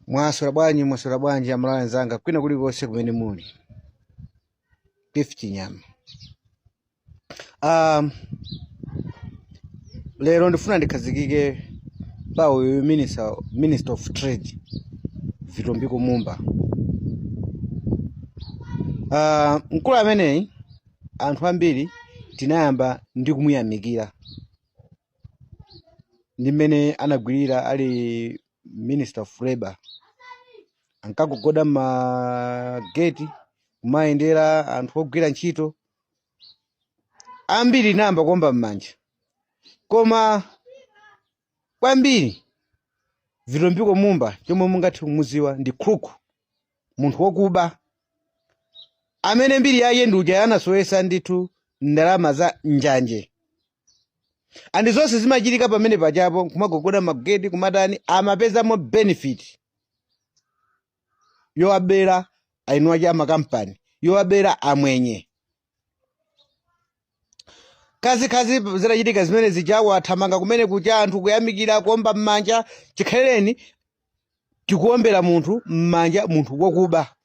Mwaswera bwanji, mwaswera bwanji amalawi anzanga kwina kulikonse kumene muli. Cliff Chinyama. Lero ndifuna ndikhazikike pa uyu minister of trade Vitumbiko Mumba. Mkulu ameneyi anthu ambiri tinayamba ndi kumuyamikira ndi mmene anagwirira ali minister of labor, ankagogoda m'mageti kumayendera anthu ogwira ntchito ambiri tinayamba kuomba m'manja. Koma kwambiri Vitumbiko Mumba chomwe mungathe kumuziwa ndi crook, munthu wokuba amene mbiri yake ndi uja anasowesa ndithu ndalama za njanje. Andi zonse zimachitika pamene pajapo, kumagogoda mageti kumatani, amapezamo benefit yowabera eni ake amakampani, yowabera amwenye. Khazikhazi zitachitika zimene zija, wathamanga kumene kuja, anthu kuyamikira, kuomba m'manja. Chikhalireni tikuombera munthu m'manja, munthu wokuba.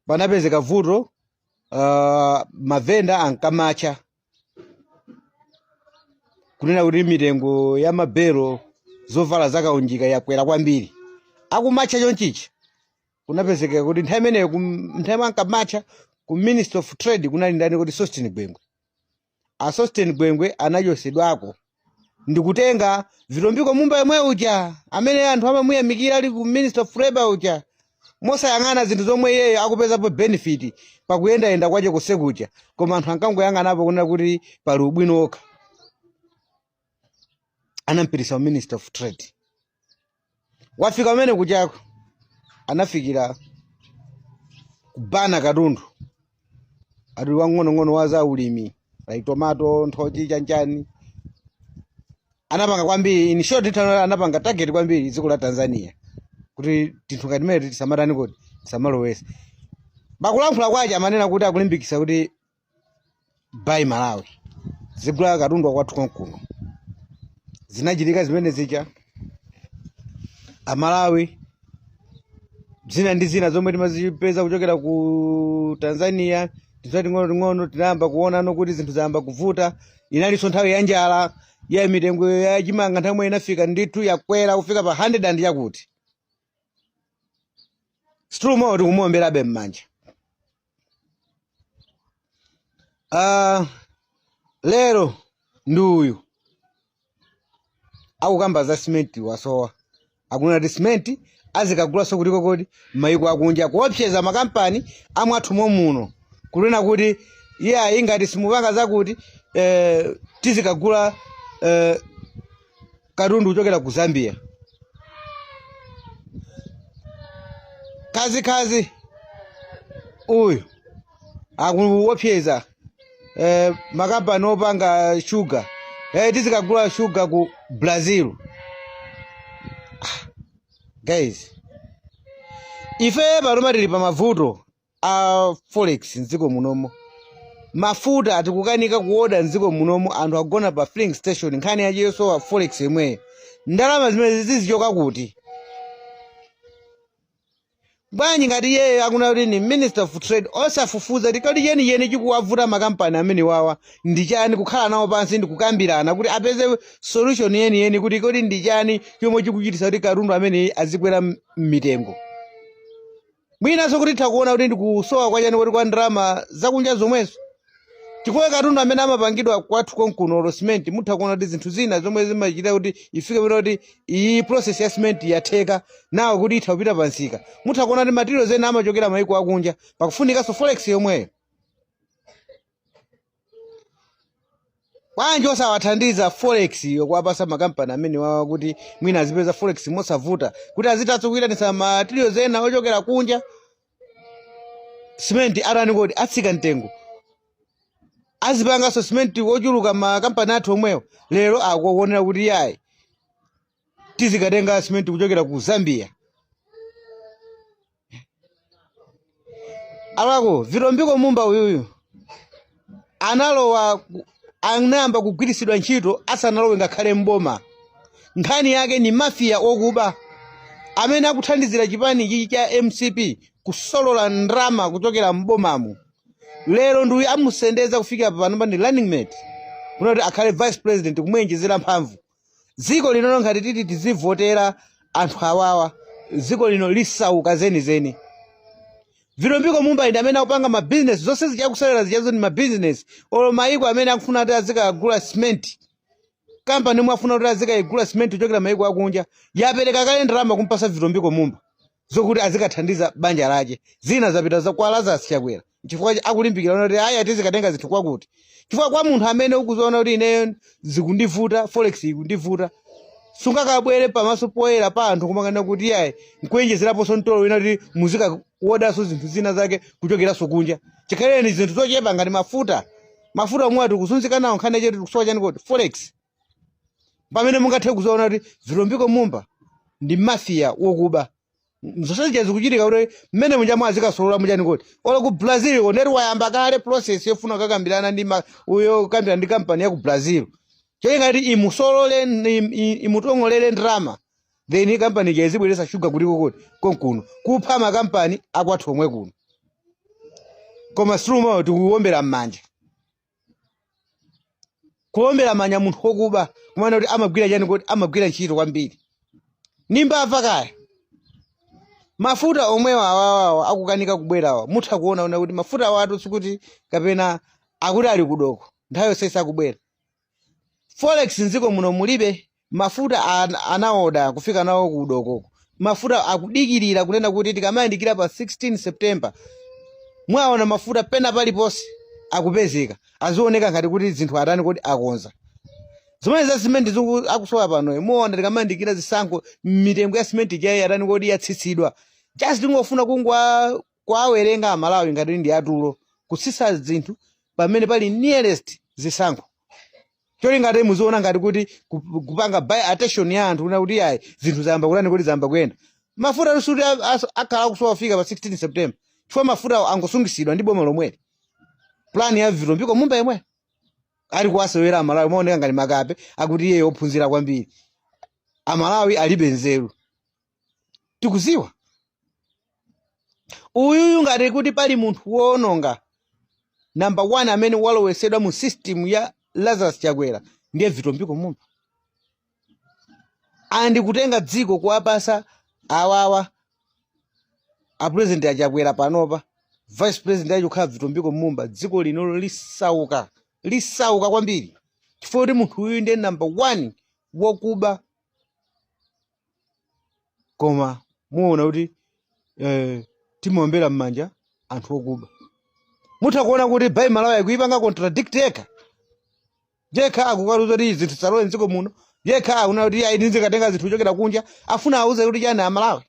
Panapezeka vuto, mavenda ankamatcha kunena kuti mitengo ya mabelo, zovala zakaunjika yakwera kwambiri. Akumatcha chonchicha, kunapezeka kuti nthawi imeneyo, nthawi imwe ankamatcha ku Minister of Trade kunali ndani kuti? Sosten Gwengwe. A Sosten Gwengwe anachosedwako ndikutenga Vitumbiko Mumba yemwe uja amene anthu amamuyamikira ali ku Minister of Labor uja, mosayang'ana zinthu zomwe iyeyo akupezapo benefit pakuyendayenda kwache kosekuja, koma anthu ankangoyang'anapo kunena kuti pali ubwino okha. Anampitisa ku Minister of Trade. Wafika kumene kujako, anafikira kubana katundu ati wang'onong'ono wa za ulimi, like tomato, nthochi, chanchani. Anapanga kwambiri, in short anapanga target kwambiri dziko la Tanzania kuti tinthu ngati timene tisamatani kuti tisamalowese. Pakulankhula kwache amanena kuti akulimbikitsa kuti buy Malawi, zigula katundu wakwathu konkuno. Zinachitika zimene zija, Amalawi zina ndi zina zomwe timazipeza kuchokera ku Tanzania, tinthu ting'ono ting'ono, tinayamba kuonano kuti zinthu zayamba kuvuta. Inalinso nthawi ya njala ya mitengo ya chimanga, nthawi imwe inafika ndithu yakwera kufika pa 100 and yakuti still tikumuomberabe m'manja. Lero ndi uyu akukamba za simenti wasowa, akunena kuti simenti azikagulanso kuliko kodi maiko akunja, kuopseza makampani amwathu momuno kunena kuti iye ngati simupanga zakuti tizikagula katundu kuchokera ku Zambia. Khazikhazi uyu akuopseza makampani opanga shuga, tizikagula shuga ku Brazil. Guys, ife pano tili pa mavuto a forex mdziko munomo, mafuta atikukanika kuoda mdziko munomo, anthu agona pa filling station, nkhani yachiyosowa forex imweyo. Ndalama zimene zizichoka kuti bwanji? Ngati iyeyo akunena kuti ni minister of trade, osafufuza kuti kodi chenicheni chikuwavuta makampani amene wawa ndi chani, kukhala nawo pansi ndi kukambirana kuti apeze solution yeniyeni kuti kodi ndi chani chomwe chikuchititsa kuti katundu amene azikwera m'mitengo. Mwinanso kuti titha kuona kuti ndikusowa kwa chani kuti kwa ndalama zakunja zomwezo, chifukwa katundu amene amapangidwa kwathu konkuno, cement, mutha kuona kuti zinthu zina zomwe zimachita kuti ifike pano kuti iyi process ya cement yatheka nawo kuti itha kupita pansika, mutha kuona kuti materials ena amachokera maiko akunja, pakufunikanso forex yomweyo. Bwanji osawathandiza forex yo, kuwapasa makampani amene wawa kuti mwina azipeza forex mosavuta, kuti azitatso kuyitanitsa materials ena ochokera kunja, cement atani kodi atsika mtengo, azipanganso cement wochuluka makampani athu omwewo. Lero akuonera kuti yayi, tizikatenga cement kuchokera ku Zambia. Alako Vitumbiko Mumba uyuyu anayamba kugwiritsidwa ntchito asanalowe ngakhale mboma. Nkhani yake ni mafia okuba. Amene akuthandizira chipani ichi cha MCP kusolola ndrama kuchokera m'bomamu, lero ndiuyu amusendeza kufika pano ndi running mate, kunoti akhale vice president, kumuyenjezera mphamvu. Dziko lino ngati titi tizivotera anthu awawa, dziko lino lisauka zenizeni. Vitumbiko Mumba ndi amene akupanga mabizinesi zonse zichakusalera zichazo ndi mabizinesi. Olo maiko amene akufuna kuti azikagula cement, kampani imwe afuna kuti azikayigula cement kuchokera maiko akunja, yapereka kale ndalama kumpasa Vitumbiko Mumba zokuti azikathandiza banja lake. Zina zapita za kwa Lazarus Chakwera, chifukwa akulimbikira kuti aya tizikatenga zinthu kwakuti, chifukwa kwa munthu amene ukuziona kuti ineyo zikundivuta, forex ikundivuta, sungakabwere pamaso poyera pa anthu kumakana kuti yayi, nkuyenjezeraponso mtolo wina kuti muzikawodanso zinthu zina zake kuchokeranso kunja, chikhaleni zinthu zochepa ngati mafuta. Mafuta omwe tikuzunzika nawo, nkhani chetu tikusowa chani kuti? Forex. Pamene mungathe kuziona kuti Vitumbiko Mumba ndi mafia wokuba. Zonse zija zikuchitika kuti mmene munjamo azikasolola muchani kuti olo ku Brazil ko ndeti wayamba kale process yofuna kukakambirana ndi uyo kukambirana ndi kampani ya ku Brazil, cholinga kuti imusolole, imutongolere ndrama, then kampani ija izibweresa shuga kuti kuti konkuno, kupha makampani akwathu omwe kuno. Koma silumawo tikuwombera m'manja, kuwombera manja munthu wokuba, kumana kuti amagwira chani kuti amagwira ntchito kwambiri ni mbava kaya. Mafuta omwewa awawawa akukanika kubwerawa, mutha kuona una kuti mafuta awatu sikuti kapena akuti ali kudoko, nthawi yonse sakubwera. Forex mdziko muno mulibe. Mafuta anaoda kufika nawo kudokoko, mafuta akudikirira kunena kuti tikamayandikira pa 16 September mwaona mafuta pena paliponse akupezeka, azioneka ngati kuti zinthu atani kuti akonza. Zimene za simenti akusowa pano, muona tikamayandikira zisankho mitengo ya simenti ijayi atani kodi yatsitsidwa. Just tingofuna kungwa kwawerenga Amalawi ngati ndi atulo, kutsitsa zinthu pamene pali nearest zisankho, cholinga ati muziona ngati kuti kupanga buy attention ya anthu, kuna kuti ayi, zinthu zayamba kutani kuti zayamba kuyenda. Mafuta lisuti akhala akusowa kufika pa 16 September, chifukwa mafuta angosungisidwa ndi boma lomweli. Plan ya Vitumbiko Mumba yemwe ali kuwasewera Amalawi, maoneka ngati makape, akuti iye ophunzira kwambiri. Amalawi alibe nzeru, tikuziwa. Uyuyu ngati kuti pali munthu woononga number one amene walowesedwa mu system ya Lazarus Chakwera, ndiye Vitumbiko Mumba. Andi kutenga dziko kuwapasa awawa a president aChakwera panopa, vice president achokhala Vitumbiko Mumba, dziko lino lisauka, lisauka kwambiri, chifukwa kuti munthu uyu ndiye number one wokuba. Koma muona kuti timaombera m'manja anthu okuba. Mutha kuona kuti Buy Malawi akuipanga contradict yekha yekha, akukaluza kuti zinthu zisalowe mdziko muno, yekha akuna kuti ayi, ndizikatenga zinthu kuchokera kunja. Afuna auze kuti chani Amalawi?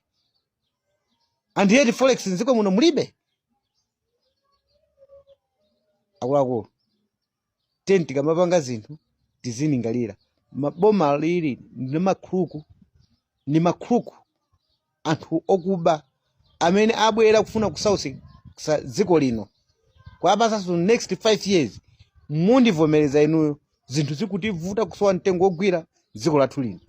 And yet forex mdziko muno mulibe. Akuluakulu, teni tikamapanga zinthu tizilingalira. Maboma lili ndi makhuluku, ndi makhuluku, anthu okuba amene abwera kufuna kusautsa dziko lino. Kwapasanso next 5 years, mundivomereza inuyo, zinthu zikutivuta, kusowa mtengo wogwira dziko lathu lino.